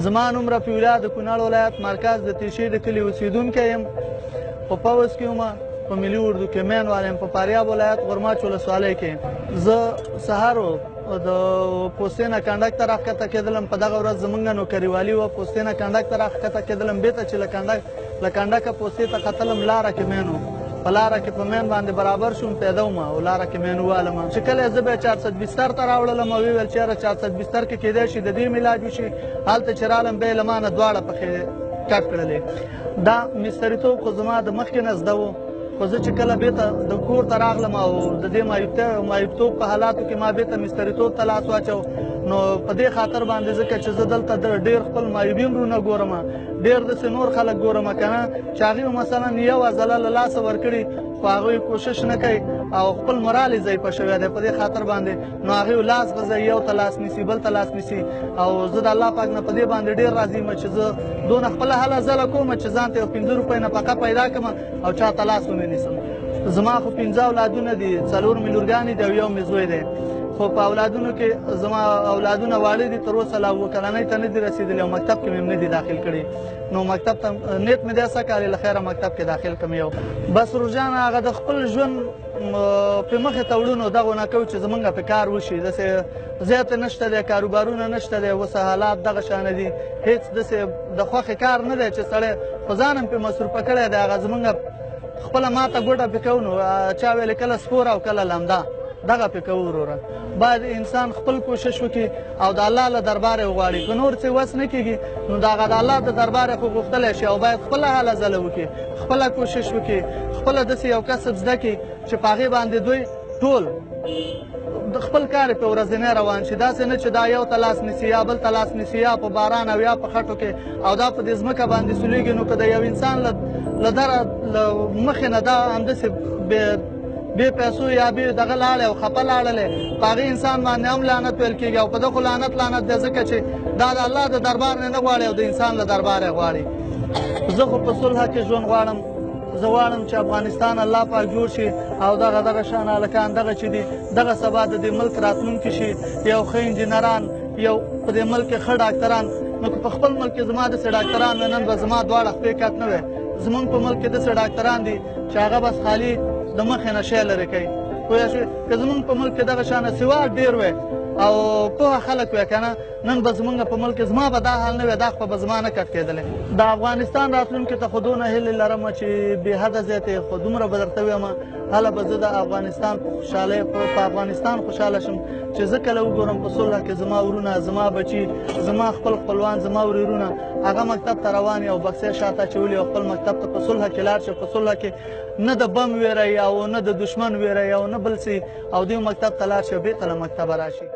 زما نوم رفیع الله، د کونړ ولایت مرکز د تیشې د کلي اوسېدونکی یم. په پوځ کې وم، په ملي اردو کې مین والی یم، په فاریاب ولایت غرماچ ولسوالۍ کې. زه سهار د پوستې نه کنډک ته راښکته کېدلم. په دغه ورځ زمونږ نوکریوالي وه. پوستې نه کنډک ته راښکته کېدلم، بېرته چې له کنډکه پوستې ته ختلم، لاره کې مین و. په لاره کې په مین باندې برابر شوم، پیدا وم او لاره کې مین ووالم. چې کله یې زه بیا 400 بستر ته راوړلم او ویې ویل چې یاره 400 بستر کې کېدای شي د دې علاج وشي، هلته چې رالم بیا یې له ما نه دواړه پښې کټ کړلې. دا مستریتوب خو زما د مخکې نه زده و، خو زه چې کله بېرته د کور ته راغلم او د دې معیوبتوب په حالاتو کې ما بېرته مستریتوب ته لاس واچو، نو په دې خاطر باندې ځکه چې زه دلته ډېر خپل معیوبین وروڼه ګورم، ډېر داسې نور خلک ګورم که نه چې هغوی مثلا یو عضله له لاسه ورکړي، خو هغوی کوشش نه کوي او خپل مورال یې ضعیفه شوی دی. په دې خاطر باندې نو هغوی لاس غځوي، یو ته لاس نیسي، بل ته لاس نیسي. او زه د الله پاک نه په دې باندې ډېر راضي یم چې زه دونه خپله هله ځله کوم چې ځان ته یو 5 روپۍ نفقه پیدا کړم او چا ته لاس ونه نیسم. زما خو 5 اولادونه دي، 4 مې لورګانې دي او یو مې زوی دی. خو په اولادونو کې زما اولادونه واړه دي، تر اوسه لا 7 کلنۍ ته نه دي رسېدلي او مکتب کې مې هم نه دي داخل کړي. نو مکتب ته نیت مې دی سږ کال یې له خیره مکتب کې داخل کړم. یو بس ورور جانه هغه د خپل ژوند په مخې ته وړو، نو دغه نه کوو چې زمونږ په کار وشي. داسې زیات نشته دی، کاروبارونه نشته دی، اوس حالات دغه شان دي، هېڅ داسې د خوښې کار نه دی چې سړی خو ځان هم پرې مصروفه کړی دی. هغه زمونږ خپله ماته ګوټه پې کوو، نو چا ویلې کله سپوره او کله لمده، دغه پې کوو. وروره باید انسان خپل کوشش وکړي او د الله له درباره یې وغواړي. که نور څه وس نه کېږي نو د هغه د الله د درباره خو غوښتلی شي، او باید خپله هله ځله وکړي، خپله کوشش وکړي، خپله داسې یو کسب زده کړي چې په هغې باندې دوی ټول د خپل کار په ورځنی روان شي. داسې نه چې دا یو ته لاس نیسي یا بل ته لاس نیسي، یا په باران او یا په خټو کې، او دا په دې ځمکه باندې سولېږي. نو که د یو انسان له دره له مخې نه دا همداسې بې پیسو یا بې دغه لاړی او خپه لاړلی، په هغې انسان باندې هم لعنت ویل کېږي. او په ده خو لعنت لعنت دی، ځکه چې دا د الله د دربار نه نه غواړي او د انسان له درباره غواړي. زه خو په صلح کې ژوند غواړم. زه غواړم چې افغانستان الله پاک جوړ شي او دغه دغه شان هلکان دغه چې دي دغه سبا د دې ملک راتلونکي شي، یو ښه انجینران، یو په دې ملک کې ښه ډاکتران. نو که په خپل ملک کې زما داسې ډاکتران وی، نن به زما دواړه خپې کټ نه وی. زمونږ په ملک کې داسې ډاکتران دي چې هغه بس خالي د مخې نه شی لرې کوي. پوه شوې؟ که زمونږ په ملک کې دغه شان سواد ډېر وی او پوهه خلک وی که نه، نن به زمونږ په ملک کې زما به دا حال نه وی، دا خو به زما نه کټ کېدلی. د افغانستان راتلونکي ته خو دونه هیلې لرم چې بې حده زیاتې، خو دومره به درته ووایم، هله به زه د افغانستان په خوشحالۍ په افغانستان خوشحاله شم چې زه کله وګورم په صلح کې زما ورونه، زما بچي، زما خپل خپلوان، زما ورېرونه هغه مکتب ته روان او بکسې شاته اچولي او خپل مکتب ته په صلح کې لاړ شي. په صلح کې نه د بم ویره او نه د دشمن ویره او نه بل څه، او دوی مکتب ته لاړ شي او بېرته له مکتبه راشي.